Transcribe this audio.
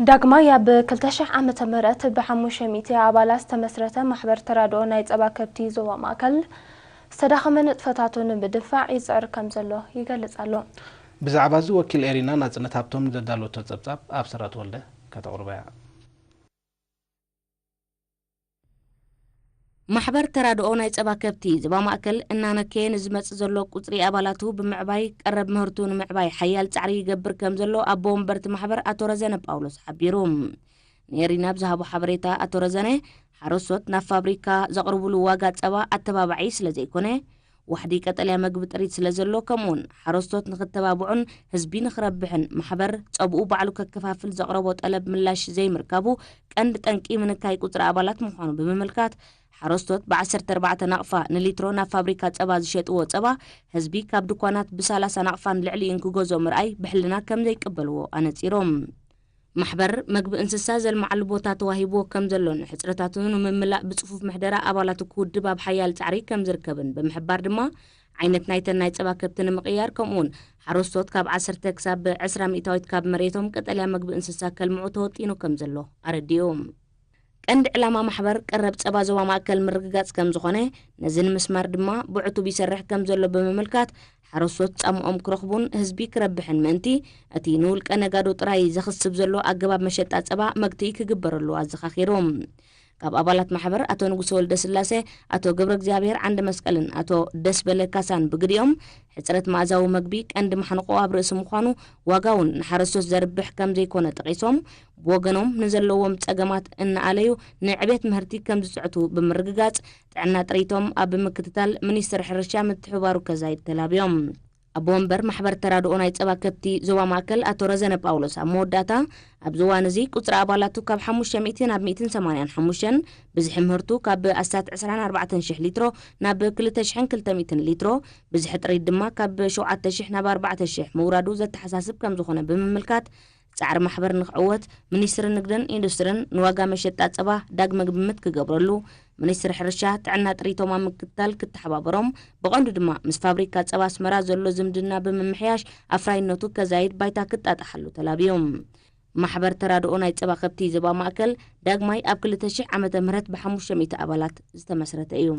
ዳግማይ ኣብ ክልተ ሽሕ ዓመተ ምህረት ብሓሙሽተ ሚእቲ ኣባላት ዝተመስረተ ማሕበር ተራድኦ ናይ ጸባ ከብቲ ዞባ ማእከል ዝተዳኸመ ንጥፈታቱ ንምድንፋዕ ይጽዕር ከም ዘሎ ይገልጽ ኣሎ። ብዛዕባ እዚ ወኪል ኤሪና ናጽነት ሃብቶም ዘዳለወቶ ጸብጻብ ኣብ ሰራት ወልደ ከተቕርቦ እያ። ማሕበር ተራድኦ ናይ ጸባ ከብቲ ዞባ ማእከል እናነከየ ንዝመጽእ ዘሎ ቁጽሪ ኣባላቱ ብምዕባይ ቀረብ ምህርቱ ንምዕባይ ሓያል ጻዕሪ ይገብር ከም ዘሎ ኣቦ ወንበርቲ ማሕበር ኣቶ ረዘነ ጳውሎስ ሓቢሩ። ንኤሪና ብዝሃቦ ሓበሬታ ኣቶ ረዘነ ሓረስቶት ናብ ፋብሪካ ዘቕርብሉ ዋጋ ጸባ ኣተባባዒ ስለ ዘይኮነ ዋሕዲ ቀጠልያ መግቢ ጥሪት ስለ ዘሎ ከምኡውን ሓረስቶት ንክተባብዑን ህዝቢ ንክረብሕን ማሕበር ጸብኡ ባዕሉ ከከፋፍል ዘቕረቦ ጠለብ ምላሽ ዘይምርካቡ ቀንዲ ጠንቂ ምንካይ ቁጽሪ ኣባላት ምዃኑ ብምምልካት ሓረስቶት ብ ዓሰርተ ኣርባዕተ ናቕፋ ንሊትሮ ናብ ፋብሪካ ጸባ ዝሸጥዎ ጸባ ህዝቢ ካብ ድኳናት ብ ሰላሳ ናቕፋን ልዕሊኡን ክገዝኦ ምርኣይ ብሕልና ከም ዘይቅበልዎ ኣነጺሮም። ማሕበር መግቢ እንስሳ ዘልምዓሉ ቦታ ተዋሂብዎ ከም ዘሎን ሕጽረታቱ ንምምላእ ብጽፉፍ ምሕደራ ኣባላቱ ክውድብ ኣብ ሓያል ጻዕሪ ከም ዝርከብን ብምሕባር ድማ ዓይነት ናይተን ናይ ጸባ ከብቲ ንምቕያር ከምኡውን ሓረስቶት ካብ ዓሰርተ ክሳብ ዕስራ ሚእታዊት ካብ መሬቶም ቀጠልያ መግቢ እንስሳ ከልምዑ ተወጢኑ ከም ዘሎ ኣረዲኡ። ቀንዲ ዕላማ ማሕበር ቀረብ ጸባ ዞባ ማእከል ምርግጋጽ ከም ዝኾነ ነዚ ንምስማር ድማ ብዕቱብ ይሰርሕ ከም ዘሎ ብምምልካት ሓረስቶት ጻምኦም ክረኽቡን ህዝቢ ክረብሕን ምእንቲ እቲ ንውልቀ ነጋዶ ጥራይ ዘኽስብ ዘሎ ኣገባብ መሸጣ ጸባ መግትኢ ክግበረሉ ኣዘኻኺሩ። ካብ ኣባላት ማሕበር ኣቶ ንጉሰ ወልደ ስላሴ፣ ኣቶ ገብረ እግዚኣብሔር ዓንደ መስቀልን ኣቶ ደስበለ ካሳን ብግዲኦም ሕጽረት መኣዛዊ መግቢ ቀንዲ ማሕንቆ ኣብ ርእሲ ምዃኑ ዋጋ እውን ንሓረስቶት ዘርብሕ ከም ዘይኮነ ጠቒሶም ብወገኖም ንዘለዎም ጸገማት እናኣለዩ ንዕቤት ምህርቲ ከም ዝጽዕቱ ብምርግጋጽ ጥዕና ጥሪቶም ኣብ ምክትታል ሚኒስትሪ ሕርሻ ምትሕብባሩ ከዛይድ ተላብዮም። ኣቦ ወንበር ማሕበር ተራድኦ ናይ ጸባ ከብቲ ዞባ ማእከል ኣቶ ረዘነ ጳውሎስ ኣብ መወዳእታ ኣብዚ እዋን እዚ ቁጽሪ ኣባላቱ ካብ ሓሙሽተ ሚእቲ ናብ ሚእትን ሰማንያን ሓሙሽተን ብዝሒ ምህርቱ ካብ ኣስታት ዕስራን ኣርባዕተን ሽሕ ሊትሮ ናብ ክልተ ሽሕን ክልተ ሚእትን ሊትሮ ብዝሒ ጥሪት ድማ ካብ ሸውዓተ ሽሕ ናብ ኣርባዕተ ሽሕ ምውራዱ ዘተሓሳስብ ከም ዝኾነ ብምምልካት ጻዕሪ ማሕበር ንክዕወት ሚኒስትሪ ንግድን ኢንዱስትርን ንዋጋ መሸጣ ጸባ ዳግመ ግምት ክገብረሉ ሚኒስትሪ ሕርሻ ጥዕና ጥሪቶም ኣብ ምክትታል ክተሓባበሮም ብቐንዱ ድማ ምስ ፋብሪካ ጸባ ኣስመራ ዘሎ ዝምድና ብምምሕያሽ ኣፍራይነቱ ከዛይድ ባይታ ክጣጣሓሉ ተላብዮም። ማሕበር ተራድኦ ናይ ጸባ ከብቲ ዞባ ማእከል ዳግማይ ኣብ ክልተ ሽሕ ዓመተ ምህረት ብሓሙሽተ ሚእቲ ኣባላት ዝተመስረተ እዩ።